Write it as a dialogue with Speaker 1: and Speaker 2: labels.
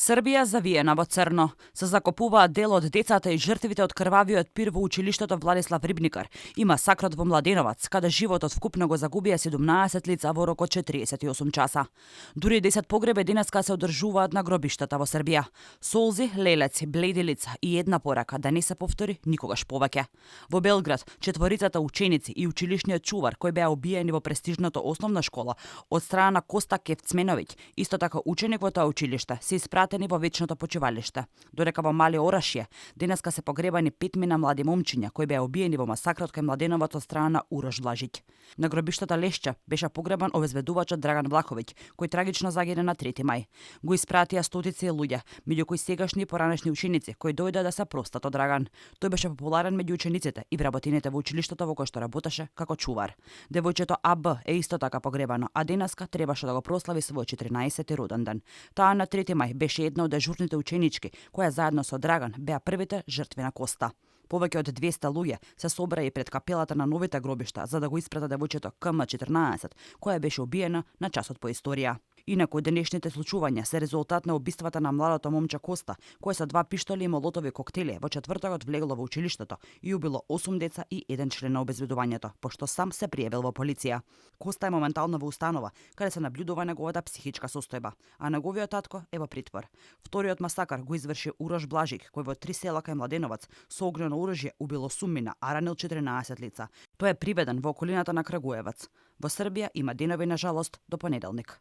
Speaker 1: Србија завиена во црно. Се закопуваат дел од децата и жртвите од крвавиот пир во училиштето Владислав Рибникар и масакрот во Младеновац, каде животот вкупно го загубија 17 лица во рок од 48 часа. Дури 10 погреби денеска се одржуваат на гробиштата во Србија. Солзи, лелеци, бледи лица и една порака да не се повтори никогаш повеќе. Во Белград, четворицата ученици и училишниот чувар кои беа убиени во престижната основна школа од страна на Коста Кевцменовиќ, исто така ученик во тоа училиште, се испратени во вечното почивалиште. Додека во Мали Орашје денеска се погребани 5 млади момчиња кои беа убиени во масакрот кај Младеновац од страна на Урош Блажиќ. На гробиштата Лешча беше погребан обезбедувачот Драган Влаховиќ, кој трагично загине на 3 мај. Го испратија стотици луѓе, меѓу кои сегашни и поранешни ученици кои дојдоа да се простат од Драган. Тој беше популарен меѓу учениците и вработените во училиштето во кое што работеше како чувар. Девојчето АБ е исто така погребано, а денеска требаше да го прослави свој 14-ти роден ден. Таа на 3 мај беше една од дежурните ученички, која заедно со Драган беа првите жртви на Коста. Повеќе од 200 луѓе се собраа и пред капелата на новите гробишта за да го испратат девојчето КМ14, која беше убиена на часот по историја. Инаку денешните случувања се резултат на убиствата на младото момче Коста, кој со 2 пиштоли и молотови коктели во четвртокот влегло во училиштето и убило 8 деца и 1 член на обезбедувањето, пошто сам се пријавил во полиција. Коста е моментално во установа, каде се наблюдува неговата психичка состојба, а неговиот татко е во притвор. Вториот масакар го изврши Урош Блажик, кој во 3 села кај Младеновац со огнено оружје убило сумина, а ранил 14 лица. Тој е приведен во околината на Крагуевац. Во Србија има денови на жалост до понеделник.